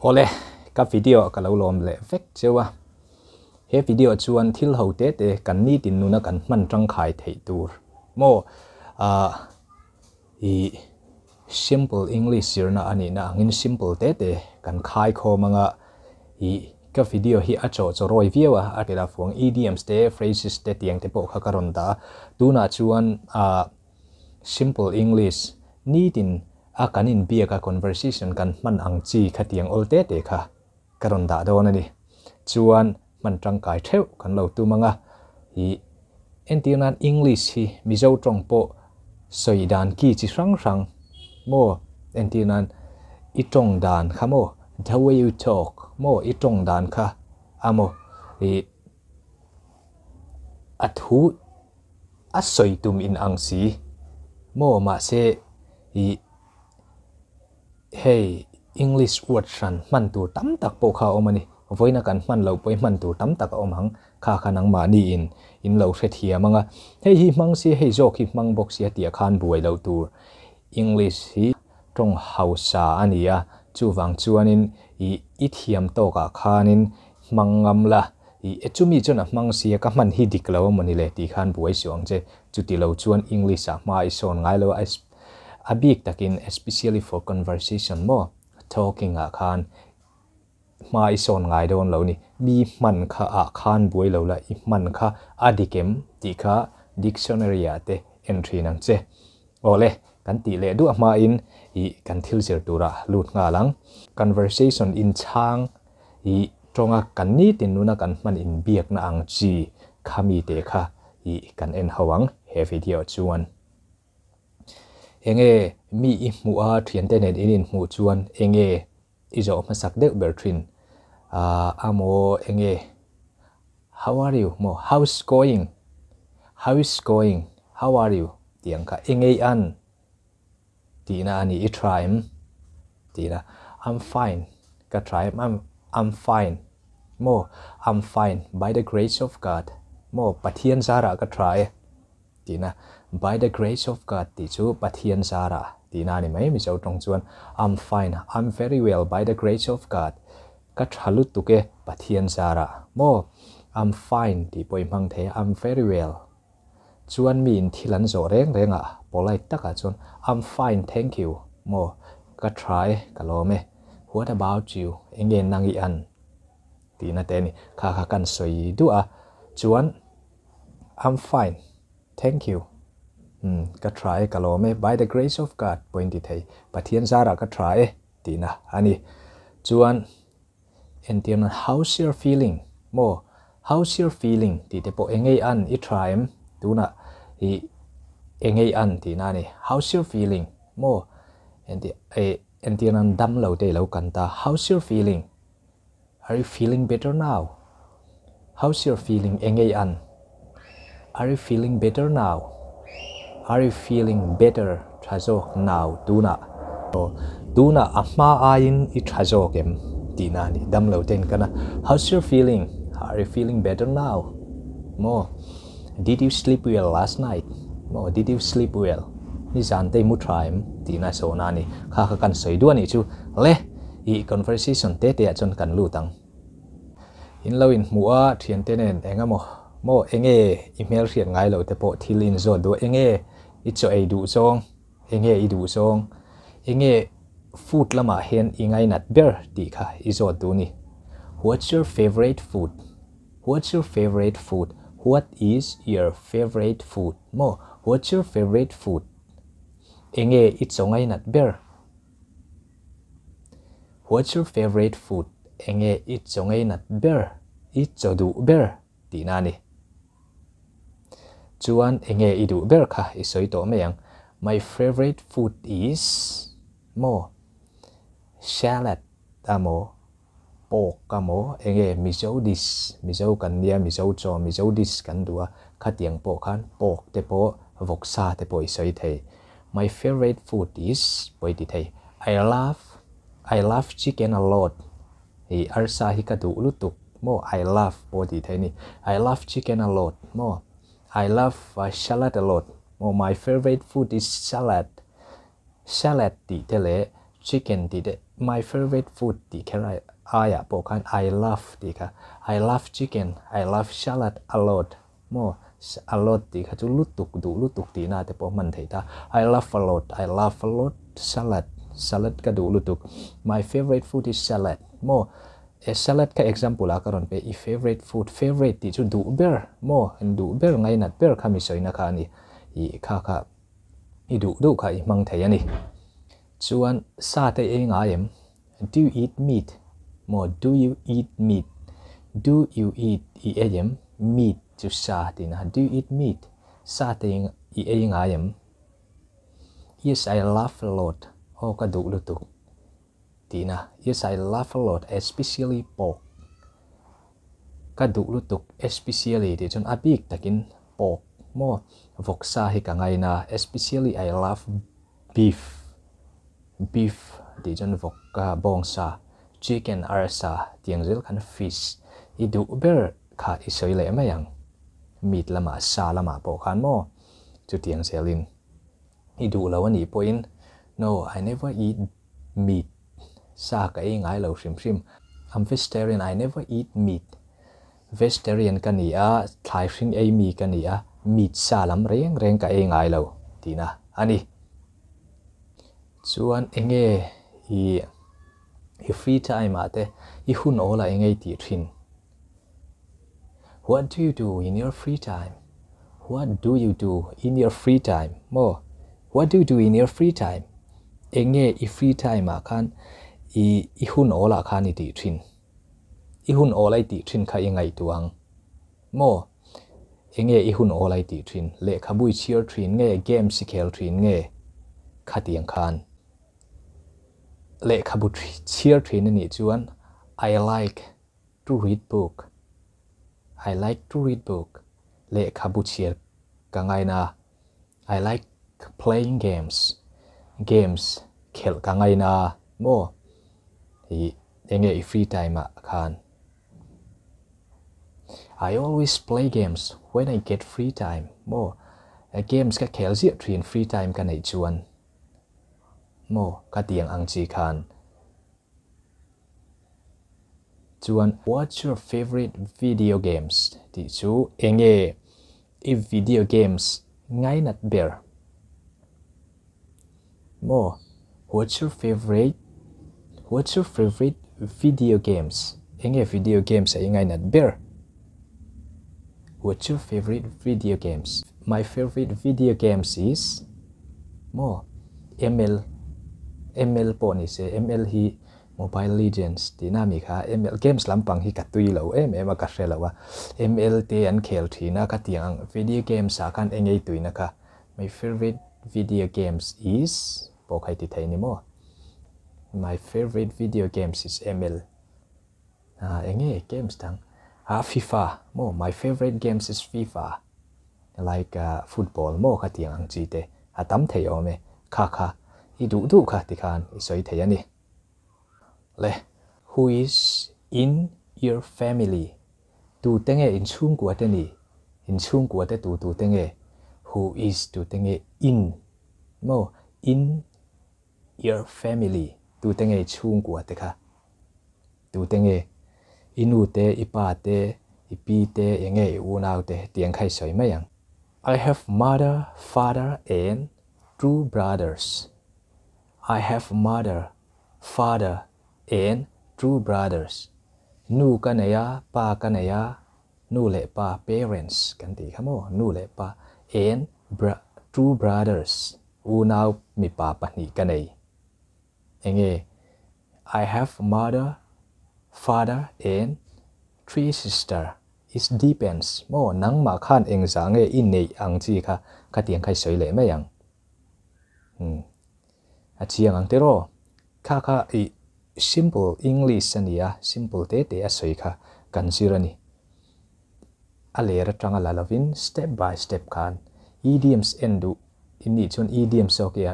Awle, ka video ah ka lo lawm leh vek cheu a. He video chuan thil ho te te kan nitin nuna kan hman tangkai theih tur maw ah i simple English zirna a nihna angin simple te te kan khai khawm anga i ka video hi a chaw chaw rawi viau a, a tila fuang idioms te phrases te tiang te pawh kha ka rawn dah a. Tunah chuan ah simple English nitin a kan inbiak a conversation kan hman ang chi khatiang awl te te kha ka rawn dah dawn a ni. Chuan hman tangkai theuh kan lo tum ang a, ih entir nan English hi Mizo tawng pawh sawi dan ki chi hrang hrang maw entir nan i tawng dan kha maw the way you talk maw i tawng dan kha a maw ih a thu a sawi tum in ang si maw mahse ih Hei English word hran hman tur tam tak pawh kha a awm a ni. Vawiina kan hman loh pawhin hman tur tam tak a awm ang. Kha kha nangmahni in in lo hrethiam ang a. Hei hi hmang si, hei zawk hi hmang bawk si a tih ah khan buai loh tur. English hi tawng hausa a ni a, chuvang chuanin i i thiam tawkah khanin hmang ngam la. I e chumi chuan a hmang si a, ka hman hi dik lo a mawni le tih khan buai suh ang che. Chuti lo chuan English ah hma i sawn ngai lo a. A bik takin especially for conversation maw talking ah khan hma i sawn ngai dawn lo ni. Mi hman kha ah khan buai lo la, i hman kha a dik em tih kha dictionary ah te en thin ang che. Awle, kan tih leh duah hmain i kan thil zir turah lut nghal ang. Conversation inchhang i tawnga kan nitin nuna kan hman inbiakna ang chi kha mite kha i kan en ho ang he video chuan. Enge mi i hmuh a thiante nen in inhmuh chuan enge i zawh hmasak deuh ber thin ah amaw enge how are you maw how's going how is going how are you tih ang kha enge i an tihna a ni i tha em tihna I'm fine ka tha em I'm I'm fine maw I'm fine by the grace of God maw Pathian zarah ka tha e. Tihna, By the grace of God tih chu Pathian zarah tihna a ni mai Mizo tawng chuan I'm fine, I'm very well by the grace of God Ka tha lutuk e Pathian zarah maw I'm fine tih pawh i hmang thei a, I'm very well Chuan miin thil an zawh reng reng ah polite takah chuan I'm fine thank you maw Ka tha e, ka lawm e What about you? Enge nang i an? Tihna te a ni. Kha kha kan sawi duah a chuan I'm fine, thank you. Umm, ka tha e, ka lawm e, by the grace of God pawhin ti thei, Pathian zarah ka tha e tihna a ni. Chuan entir nan how's your feeling maw, how's your feeling tih te pawh engei an i tha em tunah i engei an tihna a ni, how's your feeling maw entir eh entir nan dam lo te i lo kan ta, how's your feeling Are you feeling better now? How's your feeling engei an? Are you feeling better now? Are you feeling better tha zawk now tunah? Tunah a hma aiin i tha zawk em? Tihna a ni. Dam lo ten kan a. How's your feeling? Are you feeling better now? Maw? Did you sleep well last night? Maw? Did you sleep well? Nizan te i mu tha em? Tihna sawhna a ni. Kha kha kan sawi duah a nih chu. Le! I conversation te te ah chuan kan lut ang. In lo inhmuh a, thiante nen eng emaw maw enge i hmel hriat ngai loh te pawh thil in zawt duh a, enge i chaw ei duh zawng, enge i duh zawng, enge food lamah hian i ngainat ber tih kha i zawt duh ni. What's your favourite food? What's your favourite food? What is your favourite food? Maw what's your favourite food? Enge i chaw ngainat ber? What's your favorite food? Enge i chaw ngeinat ber? I chaw duh ber? Tihna a ni. Chuan enge i duh ber kha i sawi tawh mai ang. My favorite food is maw salad a maw pork a maw enge Mizo dish Mizo kan nia Mizo chaw Mizo dish kan duh a khatiang pawh khan pork te pawh vawksa te pawh i sawi thei. My favorite food is pawh i ti thei. I love I love chicken a lot hei arsa hi ka duh lutuk maw I love pawh ti thei a ni. I love chicken a lot maw I love salad a lot maw my favorite food is salad salad tih te leh chicken tih te. My favorite food tih kher aiah pawh khan I love tih kha I love chicken, I love salad a lot maw a lot tih kha chu lutuk duh lutuk tihna te pawh hman theih ta I love a lot, I love a lot salad, salad ka duh lutuk My favorite food is salad maw e salad kha example ah ka rawn pe i favorite food favorite tih chu duh ber maw duh ber ngainat ber kha mi sawina kha a ni ih kha kha i duh duh kha i hmang thei a ni. Chuan sa te ei ngai em? Do you eat meat? Maw do you eat meat? Do you eat i ei em? Meat chu sa tihna do you eat meat? Sa te i ei ngai em? Yes I love a lot aw ka duh lutuk tihna yes I love a lot especially pork ka duh lutuk especially tih chuan a bik takin pork maw vawksa hi ka ngaina especially I love Beef, beef tih chuan vawk a bawngsa, chicken arsa tih ang zel khan fish i duh ber kha i sawi leh mai ang. Meat lamah sa lamah pawh khan maw chutiang zelin i duh lo a nih pawhin no I never eat meat sa ka ei ngai lo hrim hrim I'm vegetarian I never eat meat vegetarian ka ni a thlai hring ei mi ka ni a meat sa lam reng reng ka ei ngai lo tihna a ni. Chuan enge i i free time ah te i hun awl ah enge i tih thin? What do you do in your free time? What do you do in your free time? Maw? What do you do in your free time? Enge i free time ah khan i i hun awl ah khan i tih thin? I hun awl a i tih thin kha i ngaihtuah ang maw? Enge i hun awl a i tih thin? Lehkhabu i chhiar thin nge games i khel thin nge? Khatiang khan lehkhabu chhiar thin a nih chuan I like to read book, I like to read book, lehkhabu chhiar ka ngaina a, I like playing games, games khelh ka ngaina a maw? Ih enge i free time ah khan? I always play games when I get free time maw? Games ka khel ziah thin free time ka neih chuan maw? Ka tiang ang chi khan. Chuan what's your favorite video games tih chu enge i video games ngainat ber maw? What's your favorite What's your favorite video games enge video games a i ngainat ber? What's your favorite video games? My favorite video games is maw ML ML pawh ni se ML hi Mobile Legends tihna mi kha ML games lampang hi ka tui lo em em a ka hre lo a ML te an khel thin a ka ti ang video games ah khan eng ei tuina kha my favorite video games is pawh kha i ti thei ni maw my favorite video games is ML ah eng nge games dang ah FIFA maw my favorite games is FIFA like football maw kha tiang ang chi te a tam thei awm e kha kha i duh duh kha tikhan i sawi thei a ni. Le, who is in your family? Tu te nge in chhungkua te ni? In chhungkua te tu tu te nge? Who is tu te nge in? Maw, in your family tu te nge i chhungkua te kha? Tu te nge? I nu te, i pa te, i pi te, eng nge i unau te tiang kha i sawi mai ang. I have mother, father and two brothers. I have mother, father and two brothers. Nu ka nei a, pa ka nei a, nu leh pa, parents kan tih kha maw, nu leh pa and bra two brothers, unau mipa pahnih ka nei. Enge I have mother, father and three sister. It depends maw, nangmah khan engzah nge i neih ang chi kha khatiang kha i sawi leh mai ang. Umm a chiang ang tiraw? Kha kha i simple English a ni a, simple te te a sawi kha kan zir a ni. A ler atanga la lovin step by step khan idioms en duh i nih chuan idioms zawk i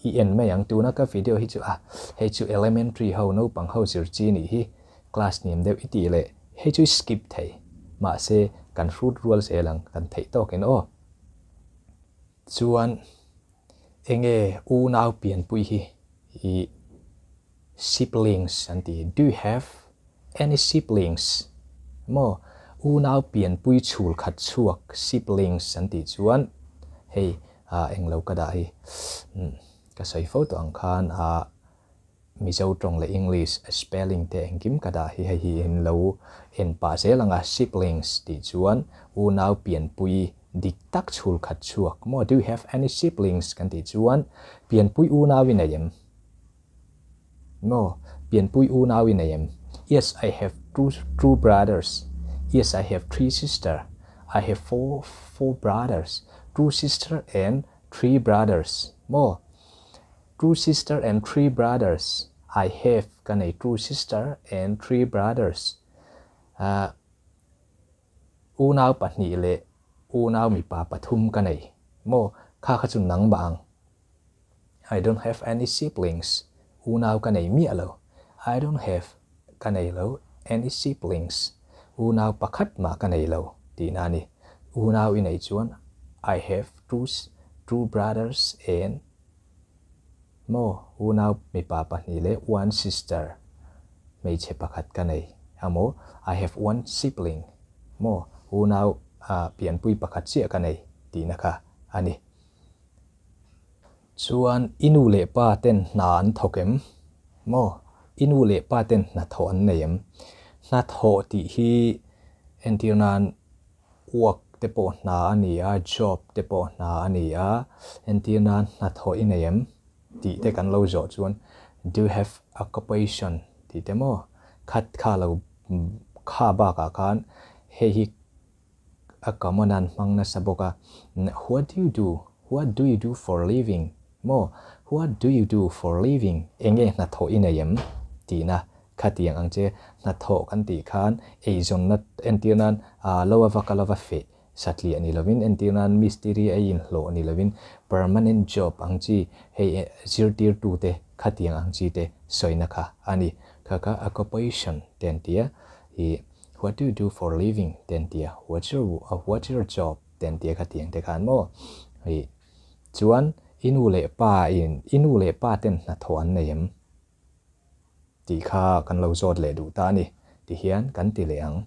i en mai ang. Tuna ka video hi chu a hei chu elementary ho naupang ho zir chi nih hi class hniam deuh i tih leh hei chu i skip thei. Mahse kan hrut rual zel ang kan theih tawkin aw. Chuan enge unau pianpui hi i Siblings an ti. Do you have any siblings? Maw unau pianpui chhul khat chhuak siblings an tih chuan hei englo ka dah hi ka sawi fo tawh ang khan ah Mizo tawng leh English spelling te engkim ka dah hi hei hi in lo en pah zel ang a siblings tih chuan unau pianpui dik tak chhul khat chhuak maw do you have any siblings kan tih chuan pianpui unau i nei em? Maw pianpui unau i nei em? Yes I have two two brothers Yes I have three sister I have four four brothers two sister and three brothers Maw two sister and three brothers I have ka nei two sister and three brothers Ah unau pahnih leh unau mipa pathum ka nei Maw kha kha chu nangmah ang. I don't have any siblings, unau ka nei miah lo. I don't have, ka nei lo, any siblings, unau pakhat mah ka nei lo tihna a ni. Unau i neih chuan I have two two brothers and maw unau mipa pahnih leh one sister, hmeichhe pakhat ka nei a maw. I have one sibling, maw unau pianpui pakhat chiah ka nei tihna kha a ni. Chuan i nu leh pa ten hna an thawk em? Maw? I nu leh pa ten hna thawh an nei em? Hna thawh tih hi entir nan work te pawh hna a ni a, job te pawh hna a ni a, entir nan hna thawh i nei em? Tih te kan lo zawh chuan do you have occupation tih te maw? Khat kha lo kha bakah khan hei hi a common an hmang nasa bawk a, What do you do? What do you do for living? Maw? What do you do for living? Enge hnathawh i nei em? Tihna khatiang ang che hnathawh kan tih khan eizawnna entir nan lo ava kal ava feh satliah ni lovin entir nan mistiri a inhlawh ni lovin permanent job ang chi hei zirtirtute khatiang ang chi te sawina kha a ni. Kha kha occupation te an ti a, ih What do you do for living? te an ti a, What's your what's your job? te an ti a khatiang te khan maw ih chuan i nu leh pa in i nu leh pa ten hnathawh an nei em? tih kha kan lo zawt leh duh ta a ni ti hian kan ti leh ang.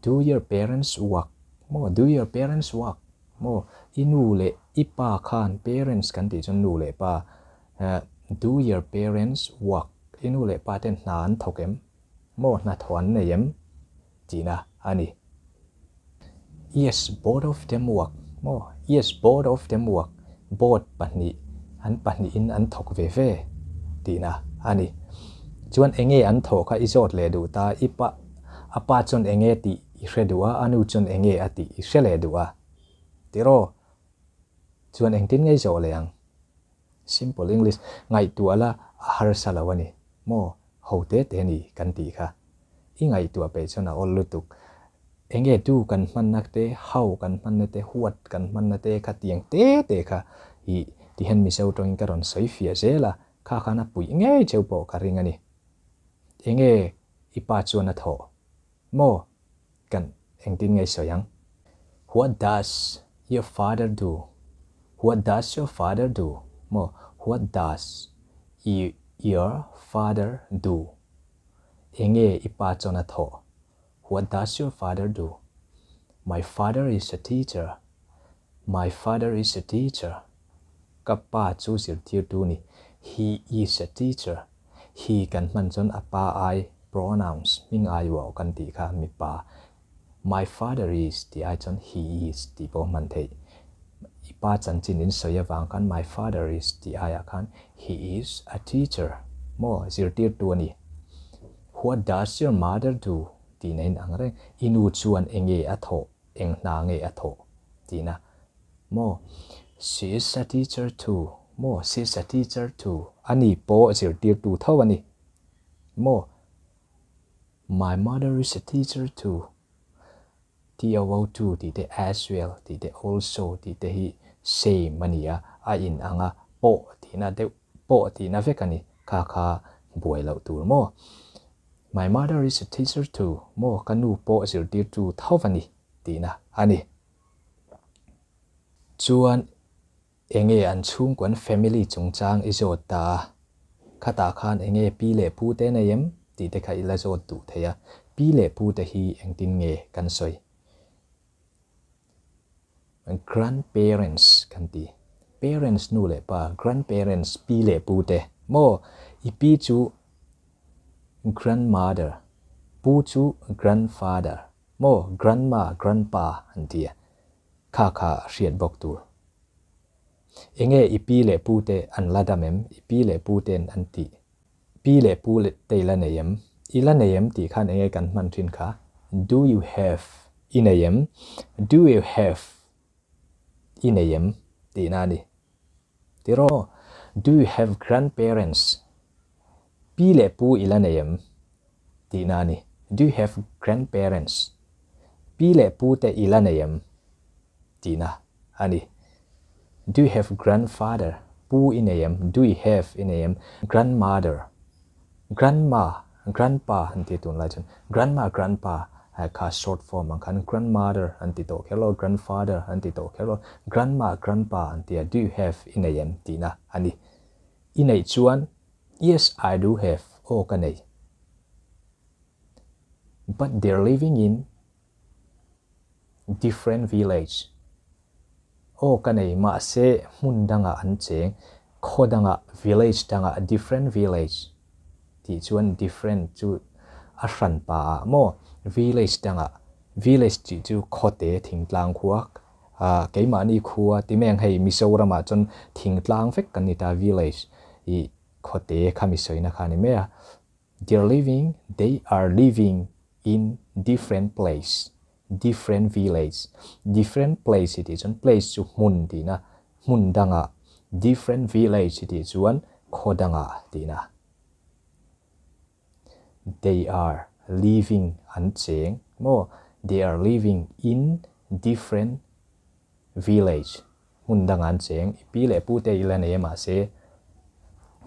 Do your parents work? maw do your parents work? maw i nu leh i pa khan parents kan tih chuan nu leh pa do your parents work? i nu leh pa ten hna an thawk em? Maw hnathawh an nei em? tihna a ni. Yes, both of them work. Maw? Yes, both of them work. Both pahnih, an pahnihin an thawk ve ve tihna a ni. Chuan enge an thawh kha i zawt leh duh ta, i pa, a pa chuan enge tih i hre duh a, a nu chuan enge a tih i hre leh duh a. Tiraw? Chuan engtin nge i zawh leh ang? Simple English, ngaihtuah la a harsa lo a ni. Maw? Ho te te ni kan tih kha. I ngaihtuah peih chuan a awl lutuk. Enge tu kan hmanna te, how kan hmanna te, what kan hmanna te kha tiang te te kha i ti hian Mizo tawngin ka rawn sawi fiah zel a, kha khan a puih ngei cheu pawh ka ring a ni. Enge i pa chuan a thawh? Maw? Kan engtin nge sawi ang? What does your father do? What does your father do? Maw What does your father do? Enge i pa chuan a thawh? What does your father do? My father is a teacher. My father is a teacher. Ka pa chu zirtirtu ni. He is a teacher. He kan hman chuan a pa ai pronouns hming ai uau kan tih kha mipa My father is tih ai chuan he is tih pawh hman theih. I pa chanchin in sawi avang khan my father is tih aiah khan he is a teacher maw zirtirtu a ni. What does your mother do tihna in ang reng. I nu chuan enge a thawh, eng hna nge a thawh tihna maw. She is a teacher too maw, she is a teacher too a ni pawh zirtirtu tho a ni maw. My mother is a teacher too. TOO too tih te, as well tih te, also tih te hi same a ni a, a in ang a, pawh tihna deuh, pawh tihna vek a ni. Kha kha buai loh tur maw? My mother is a teacher too maw? Ka nu pawh zirtirtu tho a ni tihna a ni. Chuan enge an chhungkaw an family chungchang i zawt ta a? Khatah khan enge pi leh pu te nei em tih te kha i la zawt duh thei a. Pi leh pu te hi engtin nge kan sawi? Grandparents kan ti. Parents nu leh pa, grandparents pi leh pu te. Maw? I pi chu grandmother, pu chu grandfather. Maw? Grandma, grandpa an ti a. Kha kha hriat bawk tur. Enge i pi leh pu te an la dam em? I pi leh pu ten an tih. Pi leh pu te i la nei em? I la nei em tih khan enge kan hman thin kha? Do you have i nei em? Do you have i nei em tihna a ni. Tiraw? Do you have grandparents? Pi leh pu i la nei em tihna a ni. Do you have grandparents? Pi leh pu te i la nei em tihna a ni. Do you have grandfather? Pu i nei em? Do you have i nei em? Grandmother, grandma, grandpa an ti tunlai chuan grandma, grandpa kha short form ang khan grandmother an ti tawh kher lo, grandfather an ti tawh kher lo, grandma, grandpa an ti a, do you have i nei em tihna a ni. I neih chuan yes I do have, aw ka nei. But they're living in different village. Aw ka nei, mahse hmun dangah an cheng, khaw dangah, village dangah, different village tih chuan different chu a hran pa ah maw, village dangah, village tih chu khawte thingtlang khua, ah keimahni khua ti mai ang hei Mizoramah chuan thingtlang vek kan ni ta village ih khawte kha mi sawina kha a ni mai a. They're living, they are living in different place, different village. Different place hi tih chuan place chu hmun tihna, hmun dangah, different village hi tih chuan khaw dangah tihna. They are living an cheng maw? They are living in different village, hmun dangah an cheng, i pi leh pu te i la nei a mahse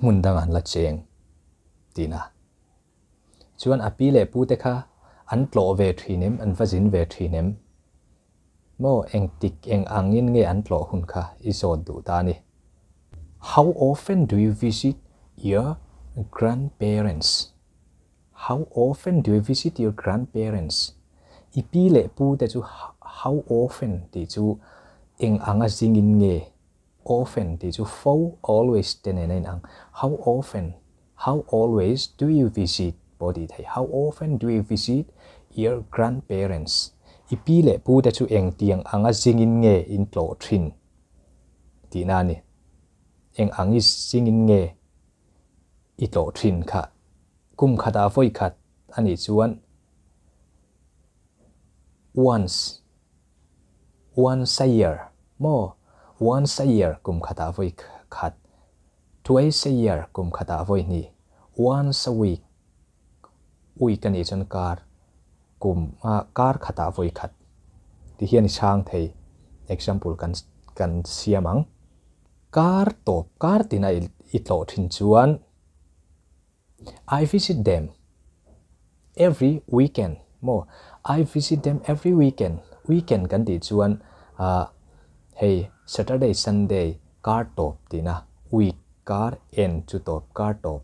hmun dangah an la cheng tihna. Chuan a pi leh pu te kha an tlawh ve thin em, an va zin ve thin em? Maw engtik eng angin nge an tlawh hun kha i zawt duh ta a ni. How often do you visit your grandparents? How often do you visit your grandparents? I pi leh pu te chu how often tih chu eng anga zingin nge? Often tih chu fo, always te nen a inang. How often, how always do you visit pawh tih theih. How often do you visit your grandparents? I pi leh pu te chu engtiang anga zingin nge in tlawh thin tihna a ni. Eng angi zingin nge i tlawh thin kha? Kum khatah vawi khat a nih chuan once, once a year maw? Once a year kum khatah vawi khat, twice a year kum khatah vawi hnih, once a week, week a nih chuan kar, kum ah kar khatah vawi khat ti hian i chhang thei. Example kan kan siam ang. Kar tawp, kar tina i tlawh thin chuan I visit them every weekend maw? I visit them every weekend, weekend kan tih chuan ah hei Saturday, Sunday kar tawp tihna, week kar end chu tawp kar tawp.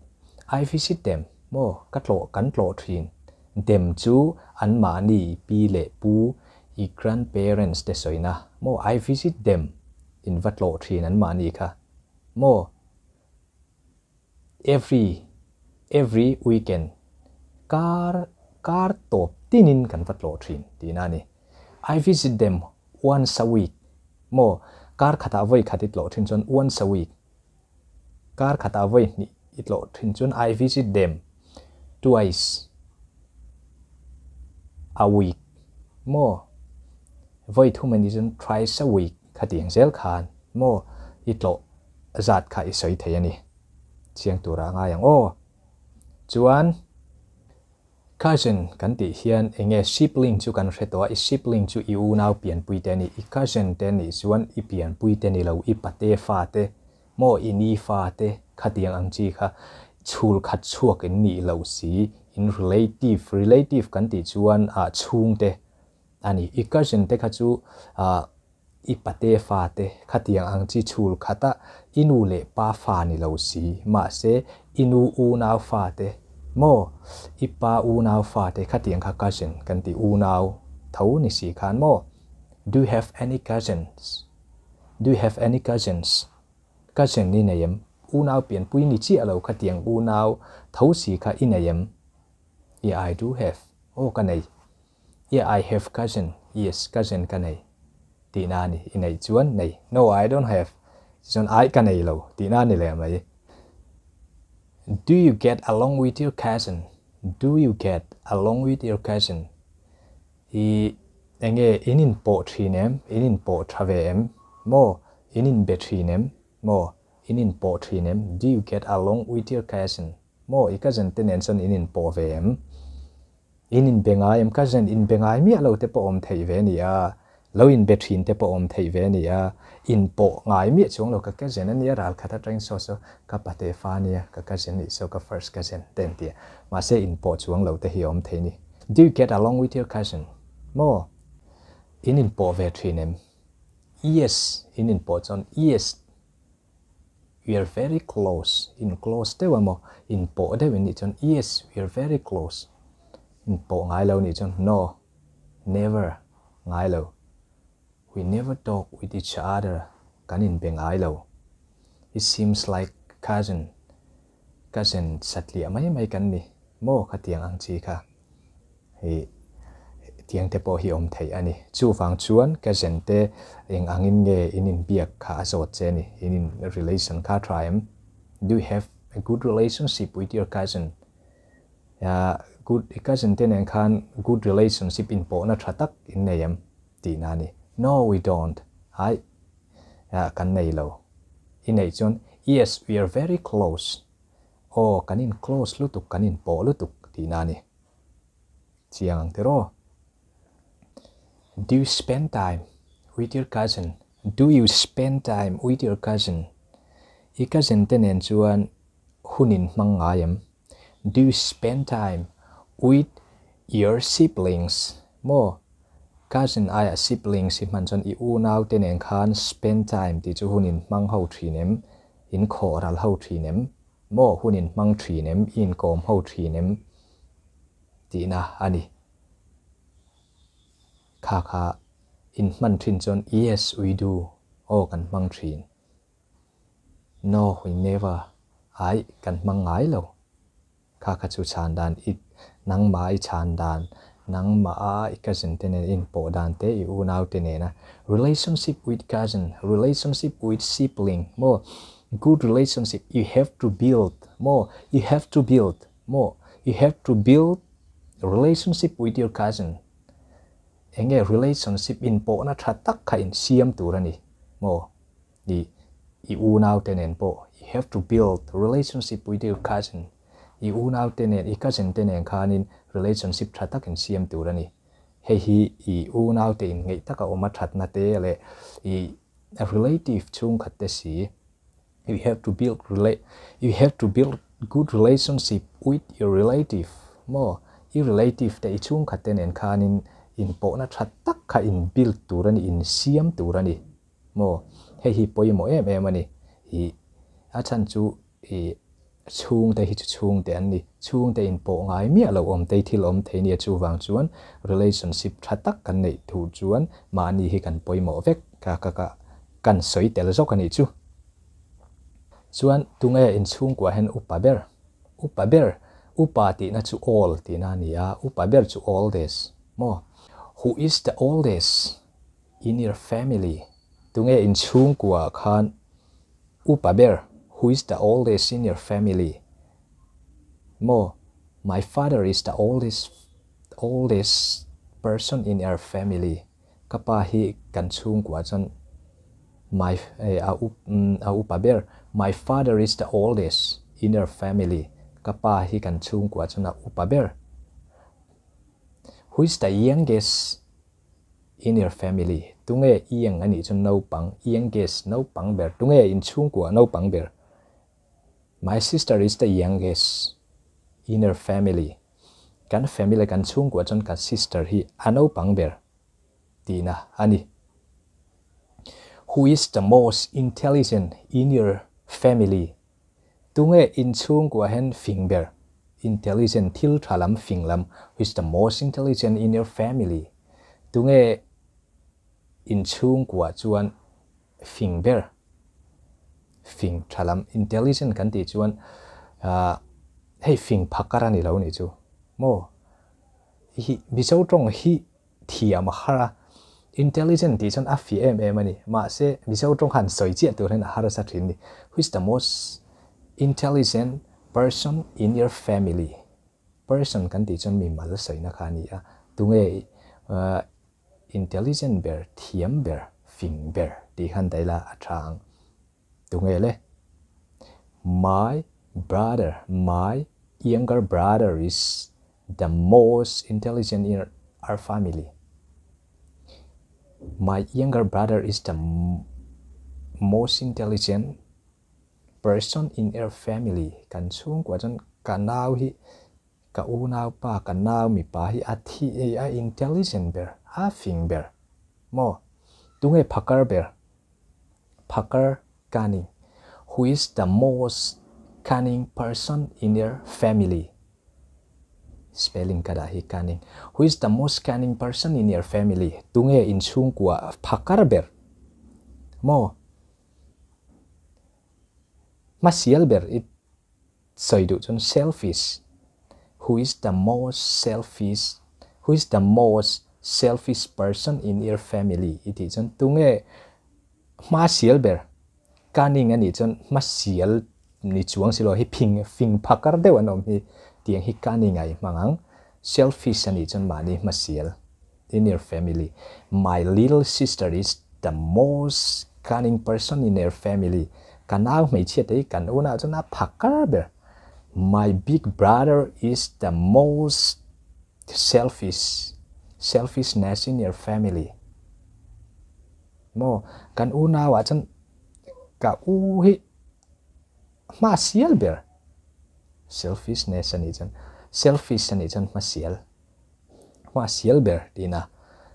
I visit them maw? Ka tlawh kan tlawh thin. Them chu anmahni pi leh pu i grandparents te sawina maw? I visit them in va tlawh thin anmahni kha maw? Every every weekend kar kar tawp tinin kan va tlawh thin tihna a ni. I visit them once a week maw kar khatah vawi khat i tlawh thin chuan once a week kar khatah vawi hnih i tlawh thin chuan I visit them twice a week maw vawi thum a nih chuan thrice a week khatiang zel khan maw i tlawh zat kha i sawi thei a ni. Chiang tura a ngai ang aw. Chuan cousin kan tih hian eng nge sibling chu kan hre tawh a, i sibling chu i unau pianpui te a ni, i cousin te a nih chuan i pianpui te ni lo, i pate fa te maw i ni fa te khatiang ang chi kha chhul khat chhuak in nih loh si, in relative, relative kan tih chuan ah chhungte a ni, i cousin te kha chu ah I pate fate khatiang ang chi chhul khata i nu leh pa fa ni lo si, mahse I nu unau fate maw i pa unau fate khatiang kha cousin kan ti unau tho ni si khan maw. Do you have any cousins? Do you have any cousins? Cousin i nei em? Unau pianpui ni chiah lo khatiang unau tho si kha i nei em? Yeah, I do have. Aw ka nei. Yeah, I have cousin. Yes, cousin ka nei. Tihna a ni. I neih chuan nei. No, I don't have. Tichuan ai ka nei lo tihna a ni leh mai. Do you get along with your cousin? Do you get along with your cousin? I enge in inpawh thin em? In inpawh tha ve em? Maw? In inbe thin em? Maw? In inpawh thin em? Do you get along with your cousin? Maw? I cousin te nen chuan in inpawh ve em? In inbe ngai em? Cousin inbe ngai miah lo te pawh awm theih ve a ni a, lo inbe thin te pawh awm theih ve a ni a, inpawh ngai miah chuang lo ka cousin a nia ral khat atangin saw saw ka pate fa a nia ka cousin nih saw ka first cousin te an ti a, mahse inpawh chuang lo te hi a awm thei a ni. Do you get along with your cousin? Maw? In inpawh ve thin em? Yes, in inpawh chuan yes. We are very close, in close deuh a maw? In pawh deuh in nih chuan yes, we are very close. In pawh ngai lo nih chuan no, never, ngai lo. We never talk with each other, kan inbe ngai lo. It seems like cousin, cousin satliah mai mai kan ni maw khatiang ang chi kha. Hei tiang te pawh hi awm theih a ni. Chuvang chuan ka zen te eng angin nge in inbiak kha a zawt che a ni. In in relation kha a tha em? Do you have a good relationship with your cousin? Ya good i cousin te nen khan good relationship inpawhna tha tak in nei em? Tihna a ni. No, we don't. Hai, ya kan nei lo. I neih chuan yes, we are very close. Aw, kan in close lutuk, kan inpawh lutuk tihna a ni. Chiang ang tiraw? Do you spend time with your cousin? Do you spend time with your cousin? I cousin te nen chuan hun in hmang ngai em? Do you spend time with your siblings? Maw? Cousin aiah siblings hi hman chuan i unau te nen khan spend time tih chu hun in hmang ho thin em? In khawh ral ho thin em? Maw hun in hmang thin em? I inkawm ho thin em? Tihna a ni. Kha kha in hman thin chuan yes we do, aw kan hmang thin. No we never, aih kan hmang ngai lo. Kha kha chu chhan dan i nangmah i chhan dan, nangmah a i cousin te nen i inpawh dan te, i unau te nena relationship with cousin, relationship with sibling maw, good relationship you have to build maw, you have to build maw, you have to build relationship with your cousin. Enge relationship inpawhna tha tak kha insiam tur a ni maw. I i unau te nen pawh you have to build relationship with your cousin i unau te nen i cousin te nen khanin relationship tha tak in siam tur a ni. Hei hi i unau te in ngeih taka awm a thatna te leh i relative chhungkhat te si you have to build you have to build good relationship with your relative maw i relative te i chhungkhat te nen khanin inpawhna tha tak kha in build tur a ni in siam tur a ni. Maw? Hei hi pawimawh em em a ni. Ih, a chhan chu ih chhungte hi chu chhungte an ni. Chhungte inpawh ngai miah lo awm tei thil awm thei nia chuvang chuan relationship tha tak kan neih thu chuan mahni hi kan pawimawh vek ka ka ka kan sawi tel zawk a nih chu. Chuan tunge inchhungkuah hian upa ber? Upa ber, upa tihna chu old tihna a ni a, upa ber chu oldest maw? Who is the oldest? In your family, tunge in chhungkua khan upa ber, who is the oldest in your family? Maw, my father is the oldest oldest person in our family, ka pa hi kan chhungkua chuan my a a upa ber, my father is the oldest in our family, ka pa hi kan chhungkua chuan a upa ber. Who is the youngest In your family, tunge i eng a nih chu naupang, youngest, naupang ber, tunge in chhungkua naupang ber? My sister is the youngest in her family, kan family kan chhungkua chuan ka sister hi a naupang ber tihna a ni. Who is the most intelligent in your family? Tunge in chhungkua hian fing ber, intelligent thil tha lam fing lam, who is the most intelligent in your family? Tunge in chhungkua chuan fing ber, fing tha lam, intelligent kan tih chuan hei fing phakar a ni lo nih chu maw? Hi Mizo tawng hi thiam a har a, intelligent tih chuan a fih em em a ni. Mahse, Mizo tawng han sawi chiah tur hian a harsa thin a ni. Who is the most intelligent person in your family? Person kan tih chuan mi mal sawina kha a ni a. Tunge intelligent ber, thiam ber, fing ber tih khan daih la a tha ang. Tunge le? My brother, my younger brother is the most intelligent in our family. My younger brother is the most intelligent person in our family. Kan chhungkua chuan ka nau hi, ka unaupa, ka nau mipa hi a thi a intelligent ber, a fing ber. Maw? Tunge phakar ber? Phakar cunning. Who is the most cunning person in your family? Spelling ka dah hi cunning. Who is the most cunning person in your family? Tunge in chhungkua phakar ber? Maw? Hmasial ber i sawi duh chuan selfish. Who is the most selfish? Who is the most selfish person in your family? I tih chuan tunge hmasial ber? Cunning a nih chuan hmasial ni chuang si lo hi phing fing phakar deuh an awm hi tiang hi cunning a i hmang ang. Selfish a nih chuan mahni hmasial in your family. My little sister is the most cunning person in your family. Ka nau hmeichhia te hi kan unah chuan a phakar ber. My big brother is the most selfish, selfishness in your family. Maw, kan unauah chuan ka u hi hmasial ber. Selfishness a nih chuan, selfish a nih chuan hmasial, hmasial ber tihna.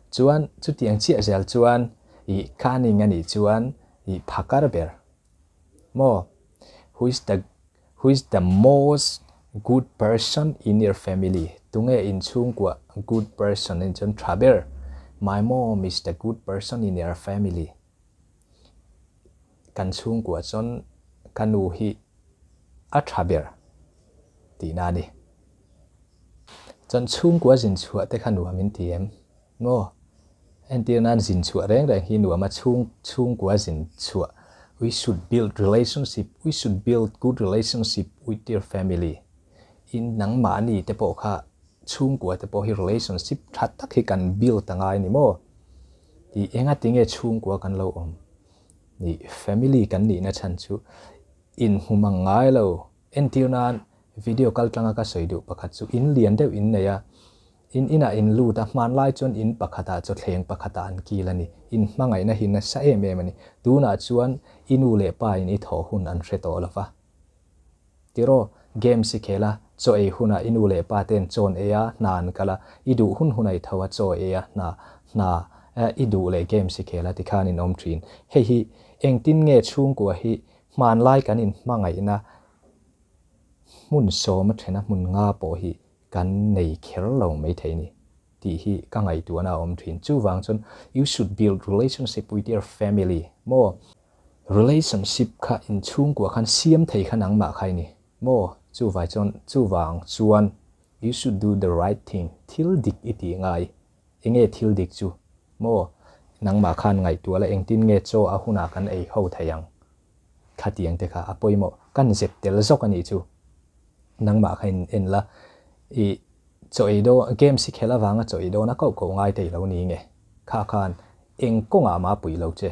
Chuan chutiang chiah zel chuan i cunning a nih chuan i phakar ber. Maw, who is the who is the most good person in your family? Tunge in chhungkua good person in chuan tha ber? My mom is the good person in your family. Kan chhungkua chuan ka nu hi a tha ber tihna a ni. Chuan chhungkua zin chhuah te kha nuam in ti em? Maw? Entir nan zin chhuah reng reng hi nuam a chhung chhungkua zin chhuah. We should build relationship, we should build good relationship with your family. In nangmahni te pawh kha chhungkua te pawh hi relationship tha tak hi kan build a ngai ni maw? Tih enga tinge chhungkua kan lo awm? Nih family kan nihna chhan chu inhmumang ngai lo. Entir nan video kal tanga ka sawi duh pakhat chu in lian deuh in nei a, in inah in lut a, hmanlai chuan in pakhatah chawthleng pakhatah an kil a ni. In hmangaihna hi nasa em em a ni. Tunah chuan i nu leh pa in i thawh hun an hre tawh lo va. Tiraw, games i khel a, chaw ei hunah i nu leh pa ten chawn ei a, hna an kal a, i duh hun hunah i tho a, chaw ei a, hna, hna, i duh leh games i khel a tikhan in awm thin. Hei hi engtin nge chhungkua hi hmanlai kan in hmangaihna hmun sawm a thena hmun nga pawh hi kan nei kher lo maithei ni tih hi ka ngaihtuahna a awm thin. Chuvang chuan you should build relationship with your family maw? Relationship kha inchhungkua khan siam thei kha nangmah kha i ni maw? Chuvai chuan chuvang chuan you should do the right thing, thil dik i tih ngai. Enge thil dik chu maw? Nangmah khan ngaihtuah la engtin nge chaw a hunah kan ei ho thei ang? Khatiang te kha a pawimawh. Kan zep tel zawk a nih chu. Nangmah kha in en la, i chaw ei dawn, games i khelh avanga chaw ei dawn a koh koh ngai te i lo ni nge? Kha khan eng kawngah mah pui lo che.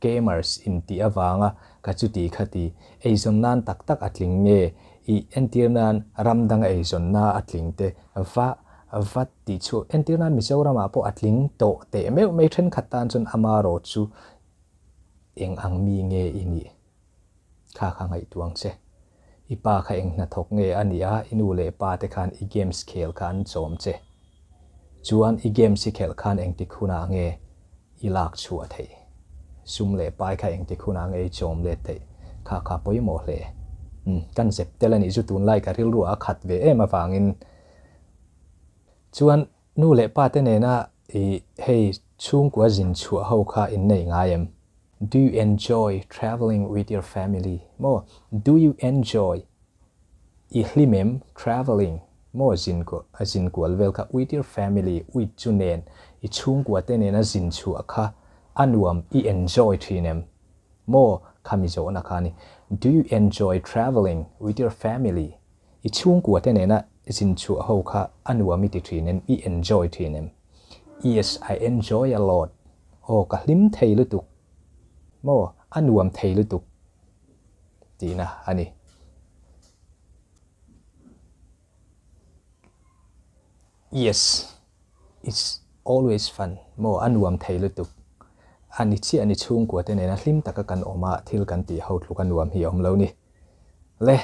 Gamers in tih avanga ka chuti khati eizawn nan tak tak a tling nge? I entir nan ram danga eizawnna a tling te va va tih chu entir nan Mizoramah pawh a tling tawh teh meuh mai thenkhat tan chuan amarawh chu Eng ang mi nge i nih? Kha kha ngaihtuang che. I pa kha eng hnathawk nge a nih a, i nu leh pa te khan i games khel kha an chawm che. Chuan i games i khelh khan engtik hunah nge i lak chhuah theih? Sum leh pai kha engtik hunah nge i chawm let theih? Kha kha pawimawh hle. Kan zep tel a nih chu tunlai ka rilru a khat ve em avangin. Chuan nu leh pa te nena i hei chhungkua zin chhuah ho kha in nei ngai em? Do you enjoy travelling with your family? Maw do you enjoy i hlim em travelling maw zin a zin kual vel kha with your family with chu nen i chhungkua te nena zin chhuah kha a nuam i enjoy thin em? Maw khami zawhna kha a ni. Do you enjoy travelling with your family? I chhungkua te nena zin chhuah ho kha a nuam i ti thin em? I enjoy thin em? Yes, I enjoy a lot. Aw, ka hlim thei lutuk. Maw, a nuam thei lutuk tihna a ni. Yes, it's always fun. Maw, a nuam thei lutuk. A ni chiah a ni chhungkua te nena hlim taka kan awm a, thil kan tih ho tluk a nuam hi a awm lo ni. Le,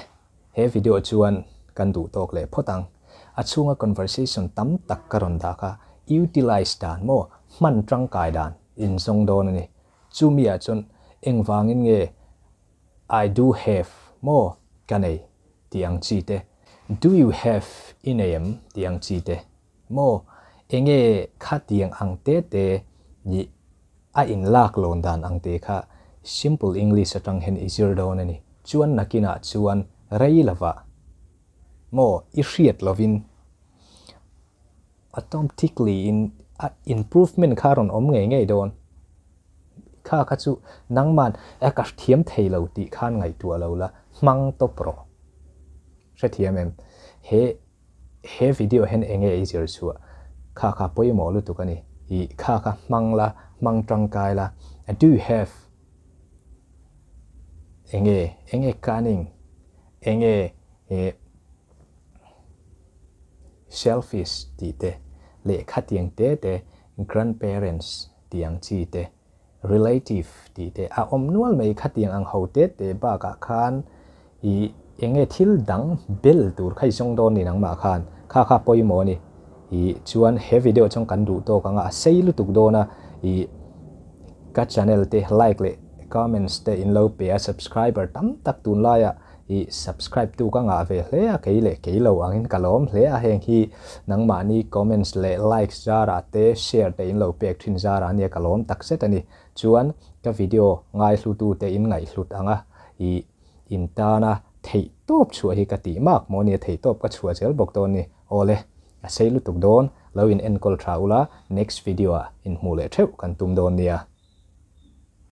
he video chuan kan duh tawk leh phawt ang. A chhunga conversation tam tak ka rawn dak a, utilize dan maw, hman tangkai dan inzawng dawn a ni. Chumi ah chuan engvangin nge I do have maw ka nei tih ang chi te, do you have i nei em tih ang chi te maw, enge khatiang ang te te nih a inlak lawn dan ang te kha simple English atang hian i zir dawn a ni. Chuan nakinah chuan rei lovah maw i hriat lovin automatically in a improvement kha a rawn awm ngei ngei dawn. Kha kha chu nangman e ka thiam thei lo tih khan ngaihtuah lo la, hmang tawp rawh. Hrethiam em? He he video hian enge i zir chhuah? Kha kha pawimawh lutuk a ni. I kha kha hmang la, hmang tangkai la. Do you have enge enge cunning enge eh Selfish tih te, lehkha tiang te te, grandparents tih ang chi te, relative tih te a awm nual mai. Khatiang ang ho te te bakah khan i enge thil dang bel tur kha i zawng dawn ni nangmah khan kha kha pawimawh a ni. I chuan he video chuan kan duh tawk anga a sei lutuk dawn a, i ka channel te like leh comments te in lo pe a, subscriber tam tak tunlaiah I subscribe tu ka ngah ve hle a, kei leh kei lo angin ka lawm hle a, heng hi nangmahni comments leh likes zarah te share te in lo pek thin zarah ania ka lawm tak zet a ni. Chuan ka video ngaihlutu te in ngaihhlut ang a, i in tana theih tawp chhuah hi ka tih mak maw nia theih tawp ka chhuah zel bawk dawn ni. Awle, a sei lutuk dawn, lo in enkawl tha ula, next video ah inhmuh leh theuh kan tum dawn nia.